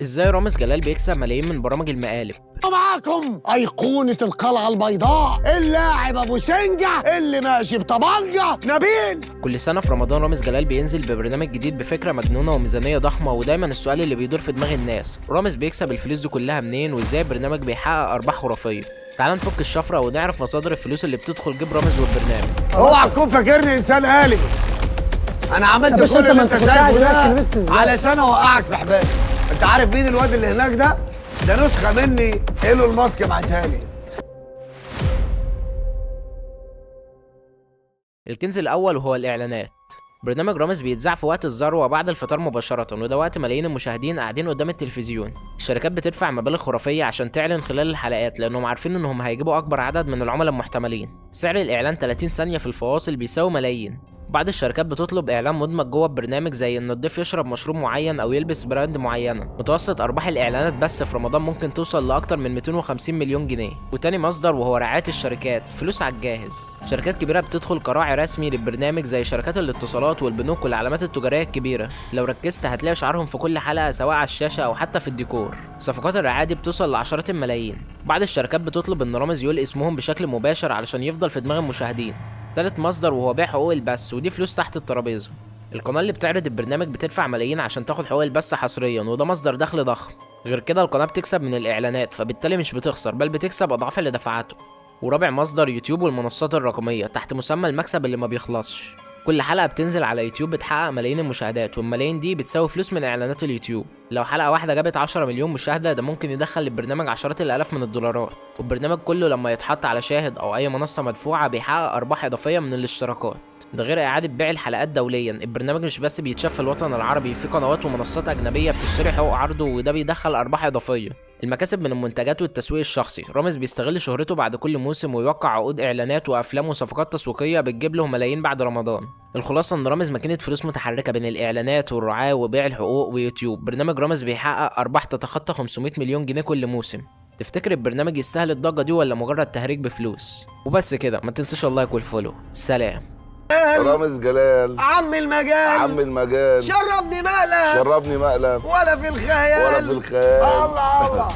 ازاي رامز جلال بيكسب ملايين من برامج المقالب؟ معاكم أيقونة القلعة البيضاء، اللاعب أبو سنجة اللي ماشي بطبنجة نبيل. كل سنة في رمضان رامز جلال بينزل ببرنامج جديد بفكرة مجنونة وميزانية ضخمة، ودايما السؤال اللي بيدور في دماغ الناس: رامز بيكسب الفلوس دي كلها منين؟ وازاي البرنامج بيحقق أرباح خرافية؟ تعال نفك الشفرة ونعرف مصادر الفلوس اللي بتدخل جيب رامز والبرنامج. اوعى تكون فاكرني إنسان آلي، أنا عملت كل اللي أنت شايفه ده علشان أوقعك في حبالي. أنت عارف مين الواد اللي هناك ده؟ ده نسخة مني ايلون ماسك بعتها لي. الكنز الأول وهو الإعلانات. برنامج رامز بيتذاع في وقت الذروة بعد الفطار مباشرة، وده وقت ملايين المشاهدين قاعدين قدام التلفزيون. الشركات بتدفع مبالغ خرافية عشان تعلن خلال الحلقات، لأنهم عارفين إنهم هيجيبوا أكبر عدد من العملاء المحتملين. سعر الإعلان 30 ثانية في الفواصل بيساوي ملايين. بعض الشركات بتطلب إعلان مدمج جوه البرنامج، زي إن الضيف يشرب مشروب معين أو يلبس brand معينة. متوسط أرباح الإعلانات بس في رمضان ممكن توصل لأكتر من 250 مليون جنيه. وتاني مصدر وهو رعاية الشركات، فلوس على الجاهز. شركات كبيرة بتدخل كراعي رسمي للبرنامج، زي شركات الاتصالات والبنوك والعلامات التجارية الكبيرة. لو ركزت هتلاقي شعارهم في كل حلقة، سواء على الشاشة أو حتى في الديكور. صفقات الرعاية دي بتوصل لعشرات الملايين. بعض الشركات بتطلب إن رامز يقول اسمهم بشكل مباشر علشان يفضل في دماغ المشاهدين. تالت مصدر وهو بيع حقوق البث، ودي فلوس تحت الترابيزة. القناة اللي بتعرض البرنامج بتدفع ملايين عشان تاخد حقوق البث حصريا، وده مصدر دخل ضخم. غير كده القناة بتكسب من الإعلانات، فبالتالي مش بتخسر بل بتكسب أضعاف اللي دفعته. ورابع مصدر يوتيوب والمنصات الرقمية تحت مسمى المكسب اللي ما بيخلصش. كل حلقة بتنزل على يوتيوب بتحقق ملايين المشاهدات، والملايين دي بتساوي فلوس من إعلانات اليوتيوب. لو حلقة واحدة جابت 10 مليون مشاهدة، ده ممكن يدخل للبرنامج عشرات الآلاف من الدولارات. والبرنامج كله لما يتحط على شاهد أو أي منصة مدفوعة بيحقق أرباح إضافية من الاشتراكات. ده غير إعادة بيع الحلقات دوليا. البرنامج مش بس بيتشاف في الوطن العربي، في قنوات ومنصات أجنبية بتشتري حقوق عرضه، وده بيدخل أرباح إضافية. المكاسب من المنتجات والتسويق الشخصي. رامز بيستغل شهرته بعد كل موسم ويوقع عقود إعلانات وأفلام وصفقات تسويقية بتجيب له ملايين بعد رمضان. الخلاصة إن رامز ماكينة فلوس متحركة بين الإعلانات والرعاة وبيع الحقوق ويوتيوب. برنامج رامز بيحقق أرباح تتخطى 500 مليون جنيه كل موسم. تفتكر البرنامج يستاهل الضجة دي ولا مجرد تهريج بفلوس؟ وبس كده، ما تنساش ال like وال follow. سلام. رامز جلال عم المجال، عم المجال، شربني مقلب، شربني مقلب، ولا في الخيال، ولا في الخيال. الله الله.